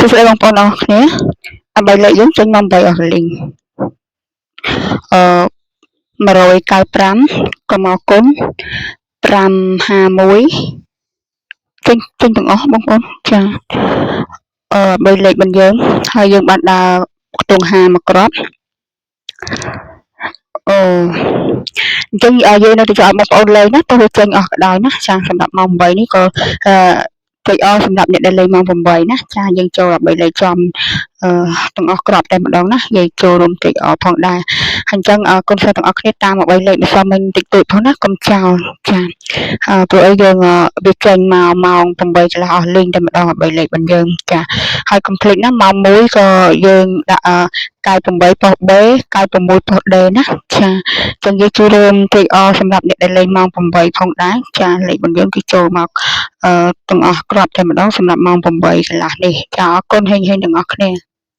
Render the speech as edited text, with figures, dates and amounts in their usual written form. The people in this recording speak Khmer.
សួស្តីបងប្អូនអរគ្នាដើម្បីលេខយើងចេញមក8អស់លីងអឺ195ក៏មកគុណ551ចេញចេញទាំងអស់បងប្អូនចាអឺបីលេខរបស់យើងហើយយើងបានដើរខ្ទង់5មកគ្រាប់អូអញ្ចឹងយើងនៅតែចង់ឲ្យបងប្អូនលេងណាទោះវាចេញអស់ក៏ដោយណាចាសម្រាប់ម៉ោង8នេះក៏អឺត្រេកអរសម្រាប់អ្នកដែលលេងម៉ោង8ណាចាយើងចូលដើម្បីលេងចំអឺទាំងអស់ក្របតែម្ដងណាយើងចូលរួមត្រេកអរផងដែរហើយអញ្ចឹងកូនសិស្សទាំងអស់គ្នាតាមអ្វីលេខម្សិលមិញតិចតួចផងណាកុំចោលចាព្រោះអីយើងវាចេញមកម៉ោង8កន្លះអស់លេងតែម្ដងអ្វីលេខរបស់យើងចាហើយកុំភ្លេចណាម៉ោង1ក៏យើងដាក់98ប៉ុស្តិ៍ B 96ប៉ុស្តិ៍ D ណាចាចឹងយើងជួយរួមត្រេកអរសម្រាប់អ្នកដែលលេងម៉ោង8ផងដែរចាលេខរបស់យើងគឺចូលមកអឺទាំងអស់ក្របតែម្ដងសម្រាប់ម៉ោង8កន្លះនេះចាអរគុណហេងហេងទាំងអស់គ្នា។